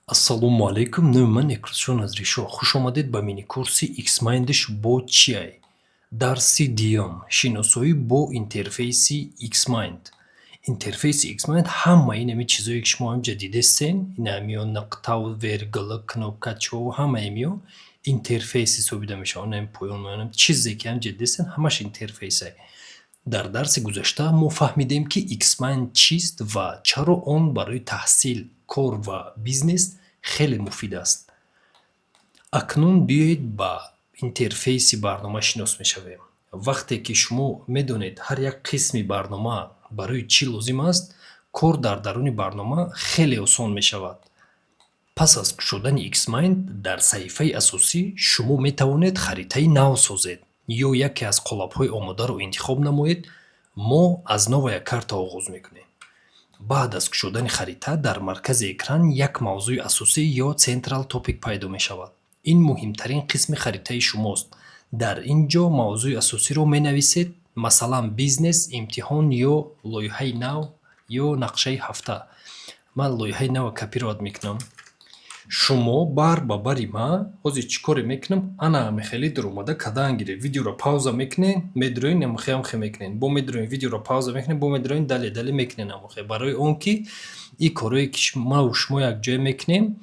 Ассалому алайкум, номи ман Некрӯзшо Назришоҳ. Хуш омадед ба мини-курси XMind бо чиай? Дарси дуюм: шиносоӣ бо интерфейси XMind. Интерфейси XMind ҳамаи инами чизое, ки шумо ҳаминҷа дидестен, инамиё нуқтаву вергула, кнопкачиҳову ҳамаи имиё интерфейс ҳисобида мешаванд. Инами поён меонам, чизе ки ҳаминҷа дидестен, ҳамаш интерфейсае. Дар дарси гузашта мо фаҳмидем, ки XMind чист ва чаро он барои таҳсил, кор ва бизнес хеле муфид аст. Акнун биёед, ба интерфейси барнома шинос мешавем. Вақте ки шумо медонед, ҳар як қисми барнома барои чӣ лозим аст, кор дар даруни барнома хеле осон мешавад. Пас аз кушодани XMind, дар саҳифаи асосӣ шумо метавонед харитаи нав созед ё яке аз қолабҳои омодаро интихоб намоед. Мо аз «Новая карта» оғоз мекунем. Баъд аз кушодани харита, дар маркази экран як мавзӯи асосӣ ё Central Topic пайдо мешавад. Ин муҳимтарин қисми харитаи шумост. Дар ин ҷо мавзӯи асосиро менависед, масалан, бизнес, имтиҳон ё лоиҳаи нав ё нақшаи ҳафта. Ман лоиҳаи навро копировать мекунам. Шумо бар ба бари ман ҳозир чӣ коре мекунам? Ана ҳамихеле дуромада кадан гиред. Видеоро пауза мекунед, медуроед, амхе амхе мекунед. Бо медуроед, видеоро пауза мекунед, бо медуроед, дале дале мекунед амхе. Барои он ки ин корое ки маву шумо якҷоя мекунем,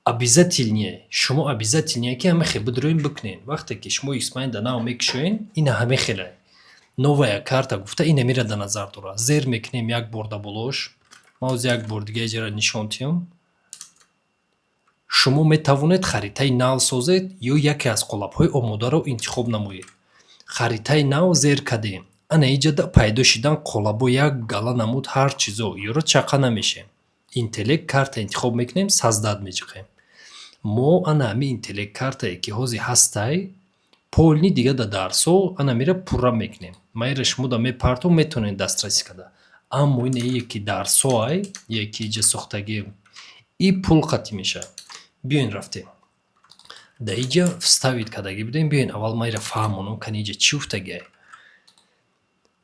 обязательно шумо обязательно ки ҳамихе бидуроед, бикунед. Вақте ки шумо XMind нав мекушоед, ина ҳамихеле. «Новая карта» гуфта инамиро дар назар дорад. Зер мекунем як бор дар болош. Ман ҳозир як бор дига иҷара нишон диҳам. Шумо метавонед харитаи нав созед ё яке аз қолабҳои омодаро интихоб намоед. Харитаи нав зер кардем. Ана иҷада пайдо шидан қолабҳо, як гала намуд ҳар чизо. Ёро чақа намешем. «Интеллект карта» интихоб мекунем, «Создать» меҷиқем. Мо ана ҳамин интеллект картае, ки ҳозир ҳастай, полный дига да дарсҳо ана мира пурра мекунем. Ман инро шумо да мепартом, метавонед дастрасӣ карда. Аммо ин ие ки дарсҳоай, ие ки иҷа сохтагием, и пул қатъӣ мешавад. Биёен, рафтем. Дар иҷа вставить кардагӣ будем. Биёен, аввал ман инро фаҳмонам, кани иҷа чӣ гуфтагиай.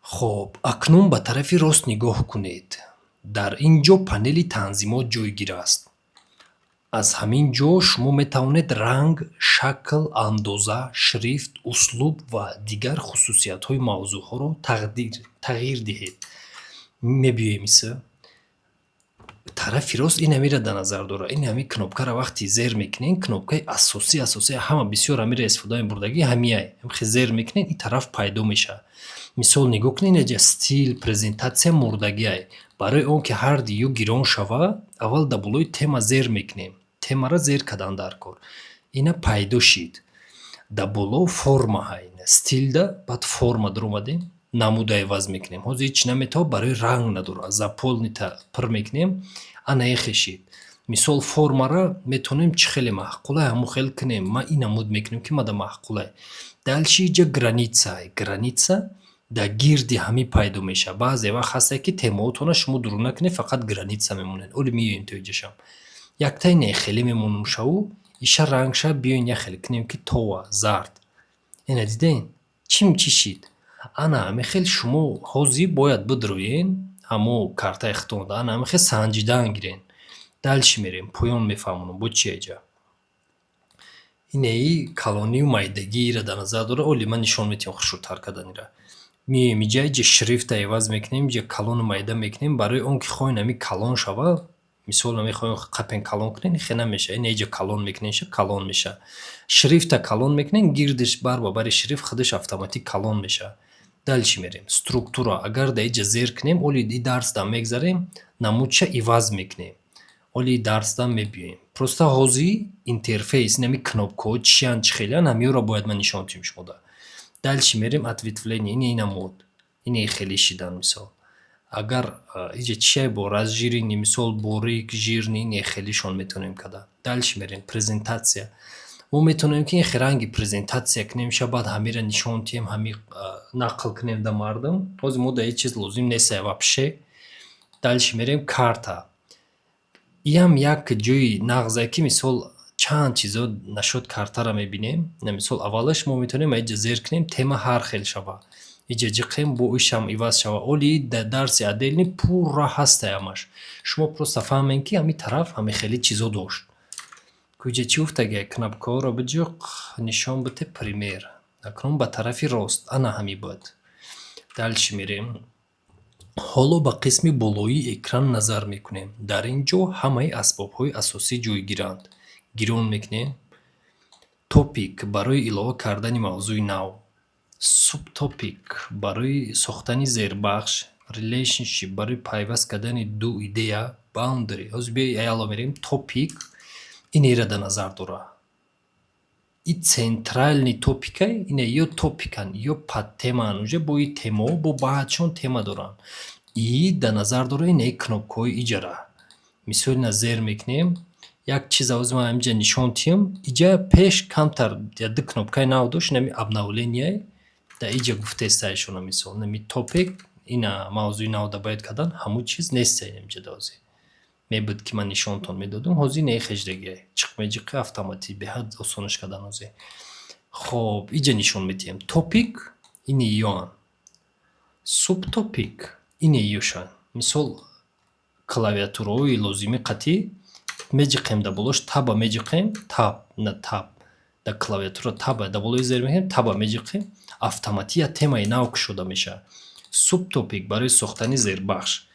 Хоб, акнун ба тарафи рост нигоҳ кунед. Дар ин ҷо панели танзимот ҷойгир аст. Аз ҳамин ҷо шумо метавонед ранг, шакл, андоза, шрифт, услуб ва дигар хусусиятҳои мавзӯъҳоро тағйир диҳед. Мебиёем иса. Тарафи рост ин ҳамиро дар назар дорад. Ин ҳамин кнопкаро вақте зер мекунем, кнопкаи асосӣ, асосӣ, ҳама бисёр ҳамиро истифода мебурдагӣ ҳамиай. Ҳамхе зер мекунед, ин тараф пайдо мешавад. Мисол, нигоҳ кунед, инаҷа стиль, презентатсия мурдагиай. Барои он ки ҳар ду гирон шава, аввал дар болои тема зер мекунем. Темаро зер кардан дар кор. Ина пайдо шид. Дар боло форма ҳай. Стильда баъд форма даромадем, намуда иваз мекунем. Ҳозир ҳеҷ наметавад, барои ранг надорад. Заполнить пур мекунем, ана ихе шид. Мисол, формаро метавонем чӣ хеле маъқулай, ҳамон хел кунем. Ман ин намуд мекунем, ки мада маъқулай. Дальше иҷа граница. Граница дар гирди ҳамин пайдо мешавад. Баъзе вақт ҳасте, ки темаотонро шумо дур накунед, фақат граница мемонед. Оли меоем то иҷашам. Яктаи не хеле мемонум шаву, иша рангша биёен як хеле кунем, ки това зард. Ина диден? Чим чӣ шид? Ана ҳамин хел шумо ҳозир бояд бидроен ҳамо картаи худтонда, ана ҳамин хел санҷидан гирен. Дальше мерем, поён мефаҳмонам бо чи иҷа. Инаи калонию майдагиро дар назар дорад. Оли ман нишон медиҳам хушрӯтар карданира. Меоем иҷа, иҷа шрифта иваз мекунем, иҷа калону майда мекунем. Барои он ки хоҳем ҳамин калон шава, мисол, мехоҳем қапен калон кунем, хе намешавад. Ина иҷа калон мекунем, калон мешавад. Шрифта калон мекунем, гирдиш бар ба бари шрифт худаш автоматик калон мешавад. Дальше мерем. Структура. Агар дар иҷа зер кунем, оли и дарсда мегзарем, намудша иваз мекунем. Оли дарсда мебиёем. Просто ҳозир интерфейс, инами кнопкаҳо чиянд, чӣ хелеанд, ҳамиёро бояд ман нишон диҳам шумода. Дальше мерем, ответвление, ина намуд. Ина хеле шидан, мисол. Агар иҷа чия бо разжиренный, мисол, борик, жирный, ина хелишон метавонем карда. Дальше мерем, презентатсия. Мо метавонем, ки ин ранги презентатсия кунем ша, баъд ҳамиро нишон диҳем, ҳами нақл кунем да мардум. Ҳозир мо да ҳеҷ чиз лозим нест вообще. Дальше мерем, карта. Иам як ҷои нағзе, ки мисол, чанд чизо нашуд, картаро мебинем. Мисол, аввалаш мо метавонем иҷа зер кунем, тема ҳар хел шава. Иҷа ҷиқем, бо ишам иваз шава. Оли дар дарси отдельный пурра ҳастай ҳамаш. Шумо просто фаҳмем, ки ҳамин тараф ҳамин хеле чизо дошт. Куҷа чӣ гуфтагай? Кнопкаҳоро биҷуқ, нишон бите пример. Акнун ба тарафи рост. Ана ҳамин буд. Дальше мерем. Ҳоло ба қисми болоии экран назар мекунем. Дар ин ҷо ҳамаи асбобҳои асосӣ ҷойгиранд. Гирон мекунем. Topic барои илова кардани мавзӯи нав. Subtopic барои сохтани зербахш. Relationship барои пайваст кардани ду идея. Boundary. Ҳозир биё ялло мерем. Topic инеро дар назар дора. И центральный топикай, ина ё топикан, ё подтемаан. Уже бо и темаҳо, бо баъдшон тема доранд. И дар назар дора инаи кнопкаҳои иҷара. Мисол, ина зер мекунем. Як чиза ҳозир ман ҳаминҷа нишон тиҳам. Иҷа пеш камтар ду кнопкаи нав дошт, инами обновление дар иҷа гуфтестаишона, мисол. Инами topic, ина мавзӯи нав добавить кардан, ҳамун чиз неста инамиҷа ҳозир. Мебуд, ки ман нишонтон медодам, ҳозир инаи хеждагиай. Чиқ меҷиқи, автоматӣ беҳад осонаш кардан ҳозир. Хоб, иҷа нишон медиҳем. Topic ини ёан. Subtopic ини ёшан. Мисол, клавиатураҳои лозимӣ қатъӣ меҷиқем дар болош, таба меҷиқем, tab, на tab. Дар клавиатура таба дар болои зер мекунем, таба меҷиқем, автоматӣ як темаи нав кушода мешавад. Subtopic барои сохтани зербахш.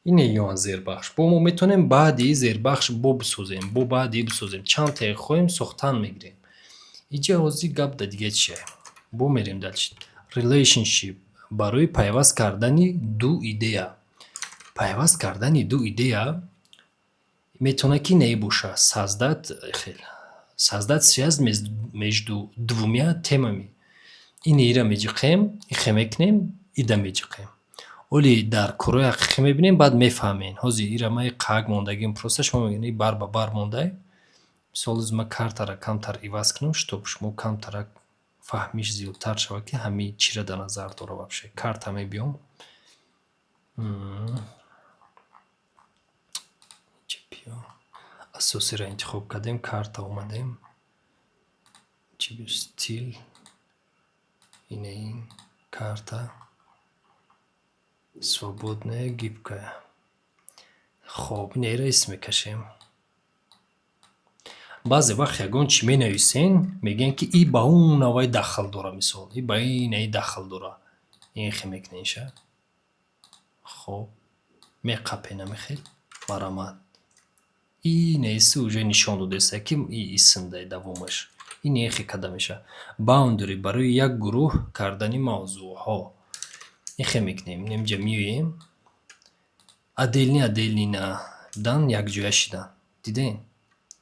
Ине ёан зербахш. Бо мо метавонем баъди зербахш бо бисозем, бо баъди бисозем. Чанд тае хоҳем, сохтан мегирем. Иҷа ҳозир гап дар дига чие? Бо мерем дальше. Relationship барои пайваст кардани ду идея. Пайваст кардани ду идея метавонад, ки не боша. Создать хел. Создать связь между двумя темами. Ин ира меҷиқем, ихе мекунем, ида меҷиқем. Оли дар корҳои ҳақиқӣ мебинем, баъд мефаҳмем. Ҳозир ира ман қак мондагим, просто шумо мебинед, бар ба бар мондай. Мисол, ҳозир ман картаро камтар иваз кунам, чтоб шумо камтарак фаҳмиш зиёдтар шавад, ки ҳамин чиро дар назар дора вообще. Карта мебиём. Инҷа биё. Асосиро интихоб кардем, карта омадем. Чи стиль. Ина ин карта. Свободная, гибкая. Хоб, инеро ҳис мекашем. Баъзе вақт ягон чӣ менависен, мегӯянд, ки и ба он навъи дахл дора, мисол, и ба ин наи дахл дора. Ин хе мекунеша. Хоб, меқапен ҳамин хел, марамат. Инеси уже нишон додеста, ки и исмдай давомаш. Ин ехе карда мешавад. Boundary барои як гурӯҳ кардани мавзӯъҳо. Ихе мекунем. Инҷа меоем. Отдельный, отдельный на дан якҷоя шидан. Дидем?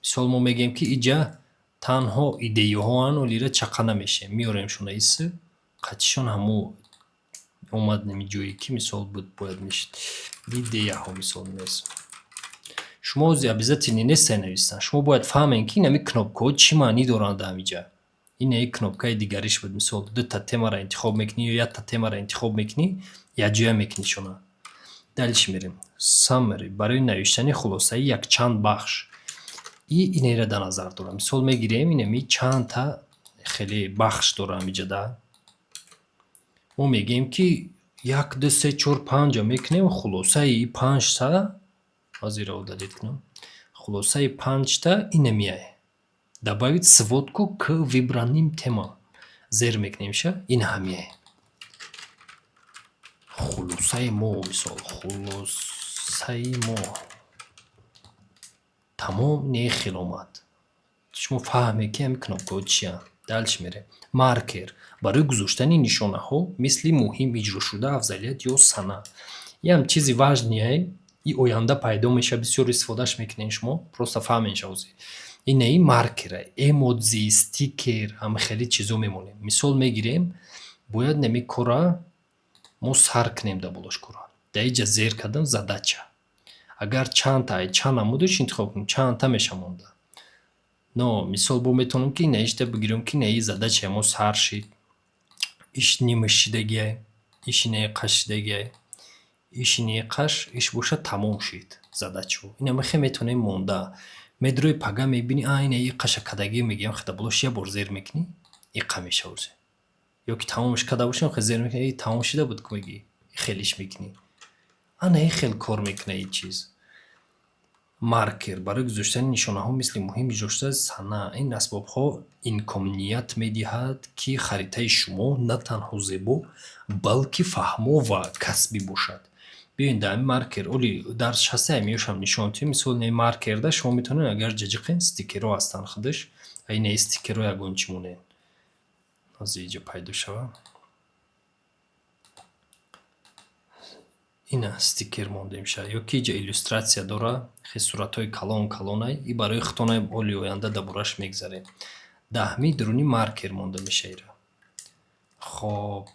Мисол, мо мегӯем, ки иҷа танҳо идеяҳоанд, олира чақа намешавем. Меоремшон иси, қатишон ҳамо омад нами ҷое, ки мисол буд, бояд мешид. Идеяҳо, мисол, менависем. Шумо ҳозир обязательно нестед навистан. Шумо бояд фаҳмем, ки инами кнопкаҳо чӣ маънӣ доранд дар ҳамиҷа. Ин кнопкаи дигариш буд. Мисол, дута темаро интихоб мекунӣ ё якта темаро интихоб мекунӣ, якҷоя мекунишона. Дальше мерем. Summary барои навиштани хулосаи якчанд бахш. И инеро дар назар дорам. Мисол, мегирем, инами чандта хеле бахш дора ҳамиҷа да. Мо мегӯем, ки як, ду, се, чор, панҷа мекунем, хулосаи панҷта ҳозир удалить кунам. Хулосаи панҷта инамиай. Добавить сводку к выбранным темам. Зер мекунемша, ин ҳамиай. Хулосаи мо, мисол, хулосаи мо. Тамом, не хел омад. Шумо фаҳмед, ки ҳамин кнопкаҳо чиянд. Дальше мерем. Маркер барои гузоштани нишонаҳо, мисли муҳим, иҷрошуда, афзалият ё сана. Ям чизи важныйай, и оянда пайдо мешавад, бисёр истифодааш мекунед шумо, просто фаҳмед ҳозир. Инаи маркера, эмодзи, стикер, ҳама хеле чизо мемонем. Мисол мегирем, бояд нами кора мо сар кунем дар болош кора. Дар инҷа зер кардам задача. Агар чандта чанд намудаш интихоб кунем, чандта меша монда. Но мисол, бо метавонем, ки инаишта бигирем, ки инаи задачаи мо сар шид. Иш нимаш шидагиай, иш инаи қаш шидагиай, иш инаи қаш, иш боша тамом шид задачаҳо. Ина мехе метавонем монда. Медрои пага мебинӣ, а ина иқаша кадагӣ, мегӯям, хета болош як бор зер мекунӣ, иқа меша озе. Ё ки тамомш карда бошем, хел зер мекунӣ, тамом шида буд ку, мегӣ, хелиш мекунӣ. Ана ин хел кор мекуна ин чиз. Маркер барои гузоштани нишонаҳо, мисли муҳим иҷро сана. Ин асбобҳо имконият медиҳад, ки харитаи шумо на танҳо зебо, балки фаҳмо ва касбӣ бошад. Биёед, дар ҳамин маркер оли дарс ҳаста, ҳамиёшам нишон диҳем. Мисол, ин маркерда шумо метавонед, агар ҷаҷиқен, стикерҳо ҳастанд худаш, ина стикерҳо ягон чӣ монед. Ҳозир иҷо пайдо шава. Ина стикер мондем ша, ё ки иҷа иллюстратсия дора, хе суратҳои калон калонай, и барои худтонай, оли оянда дар бораш мегзарем. Даҳми дуруни маркер монда меша ира. Хоб,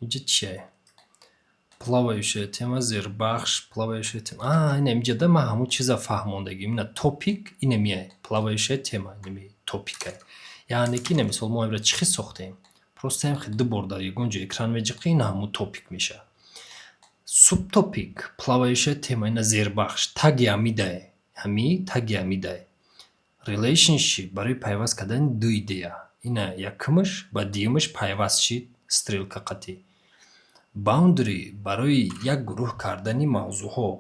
иҷа чия? Плавающая тема, зербахш, плавающая тема. А, ина инҷада ман ҳамун чиза фаҳмондагим. Ина топик, ина миай плавающая тема, инами топикай. Яъне ки ина мисол мо имра чӣ хел сохтем? Просто ҳам ду бор дар ягон ҷо экран меҷиқӣ, ина ҳамун топик мешавад. Субтопик, плавающая тема, ина зербахш, таги ҳамидае, ҳами таги ҳамидае. Relationship барои пайваст кардани ду идея. Ина якумаш ба дуюмаш пайваст шид стрелка қатӣ. Boundary барои як гурӯҳ кардани мавзӯъҳо.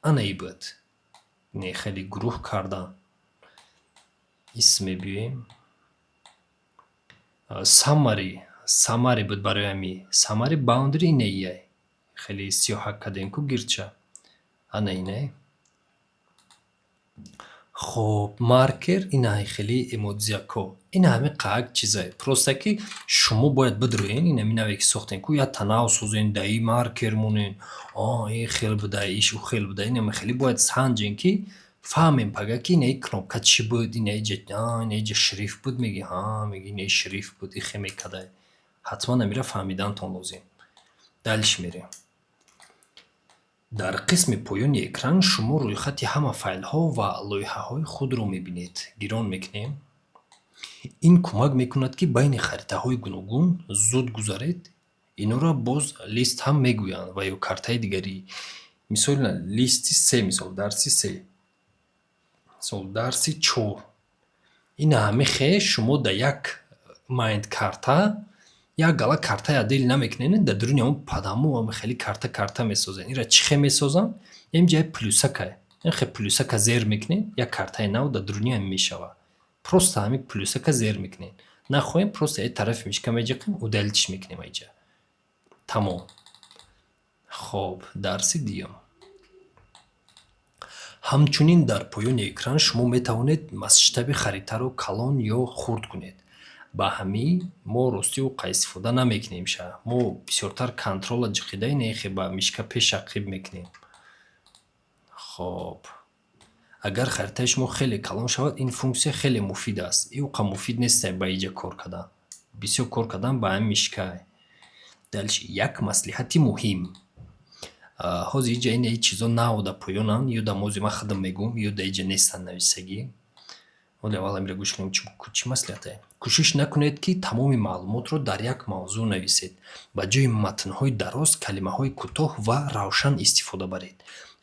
Ана и буд. Не, хеле гурӯҳ кардан. Исм мебиёем. Summary, summary буд барои ҳами. Summary boundary ина ияй. Хеле сиёҳак кардем ку гирдша. Ана инае. Хоб, маркер ина хеле эмодзиако. Ина ҳами қаак чизае. Просто ки шумо бояд бидроен, ин ҳами наве ки сохтем ку, як танав созен, даи маркер монен, а ин хел буда, иш ӯ хел буда, ин хеле бояд санҷен, ки фаҳмем пага, ки ина кнопка чӣ буд, ина иҷа, ина иҷа шрифт буд, меги, ҳа, меги, ина шрифт буд, ихе мекардай. Ҳатман амира фаҳмидантон лозим. Дальше мерем. Дар қисми поёни экран шумо рӯйхати ҳама файлҳо ва лоиҳаҳои худро мебинед. Гирон мекунем. Ин кӯмак мекунад, ки байни харитаҳои гуногун зуд гузаред. Инора боз лист ҳам мегӯянд ва ё картаи дигарӣ. Мисол, листи се, мисол дарси се, мисол дарси чор. Ина ҳами хе шумо дар як mind карта як гала картаи отдельно намекунед, дар дуруни ҳамон падаму хеле карта карта месозед. Инра чӣ хел месозанд? Ин ҷои плюсакае. Ин хел плюсака зер мекунед, як картаи нав дар дуруни ҳам мешавад. Просто ҳамин плюсака зер мекунед. Нахоҳем, просто як тарафи мишка меҷиқем, удалить мекунем айҷа. Тамом. Хоб, дарси дуюм. Ҳамчунин дар поёни экран шумо метавонед масштаби харитаро калон ё хурд кунед. Ба ҳамин мо ростӣ ӯ истифода намекунем ша. Мо бисёртар контрола ҷиқида инехе ба мишка пеш ақиб мекунем. Хоб. Агар харитаи шумо хеле калон шавад, ин функсия хеле муфид аст. И ӯқа муфид нестай ба иҷа кор кардан. Бисёр кор кардан ба ҳамин мишкае. Дальше як маслиҳати муҳим. Ҳозир иҷа ина чизо нав дар поёнанд, ё дар мози ман худам мегӯм, ё дар иҷа нестанд нависагӣ. Оли аввал амира гӯш кунем, чӣ маслиҳате. Кӯшиш накунед, ки тамоми маълумотро дар як мавзӯъ нависед. Ба ҷои матнҳои дароз калимаҳои кӯтоҳ ва равшан истифода баред.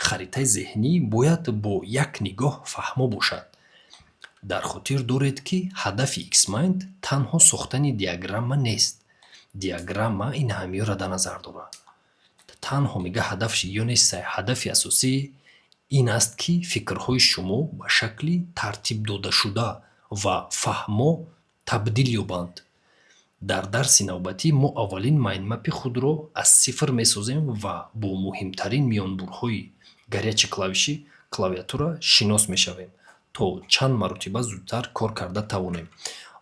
Харитаи зеҳнӣ бояд бо як нигоҳ фаҳмо бошад. Дар хотир доред, ки ҳадафи XMind танҳо сохтани диаграмма нест. Диаграмма ин ҳамиёро дар назар дорад. Танҳо мега ҳадафш ё нестай. Ҳадафи асосӣ ин аст, ки фикрҳои шумо ба шакли тартибдодашуда ва фаҳмо табдил ёбанд. Дар дарси навбатӣ мо аввалин майндмапи худро аз сифр месозем ва бо муҳимтарин миёнбурҳои горячие клавиши клавиатура шинос мешавем, то чанд маротиба зудтар кор карда тавонем.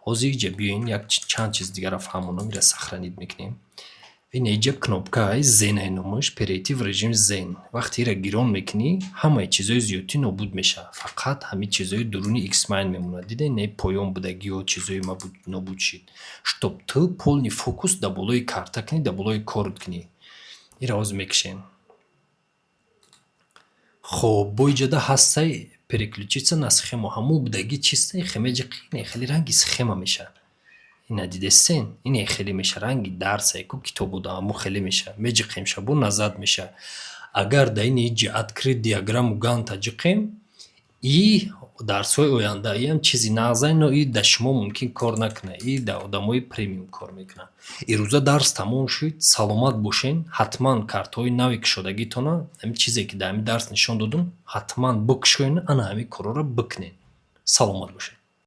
Ҳозир иҷа биёен, як чанд чиз дигарро фаҳмонам, инро сохранить мекунем. Ина иҷа кнопкаи Зенай номаш, перейти в режим Zen. Вақте инро гирон мекунӣ, ҳамаи чизҳои зиёдтӣ нобуд мешавад. Фақат ҳамин чизҳои дуруни XMind мемонад. Дидед, не, поён будагиҳо, чизҳои нобуд шид. Чтоб ту полный фокус дар болои карта кунӣ, дар болои корт кунӣ. Инро ҳозир мекушем. Хоб, бо иҷода ҳастай переключиться на схему. Ҳамун будагӣ чистай хемеҷи қине хеле ранги схема мешавад. Ина дидесен, ине хеле меша ранги дарсае ку китобуда, ҳамун хеле меша. Меҷиқем шабо, назад меша. Агар дар ини иҷа открыть диаграмму Ганта ҷиқем, И дарсҳои оянда иам чизи нағзай, но и да шумо мумкин кор накунад, и да одамои премиум кор мекунад. Ирӯза дарс тамом шуд, саломат бошен. Ҳатман картҳои нави кушодагитона, ҳамин чизе ки дар ҳамин дарс нишон додум, ҳатман бикушоен, ана ҳамин корҳоро бикунед. Саломат бошед.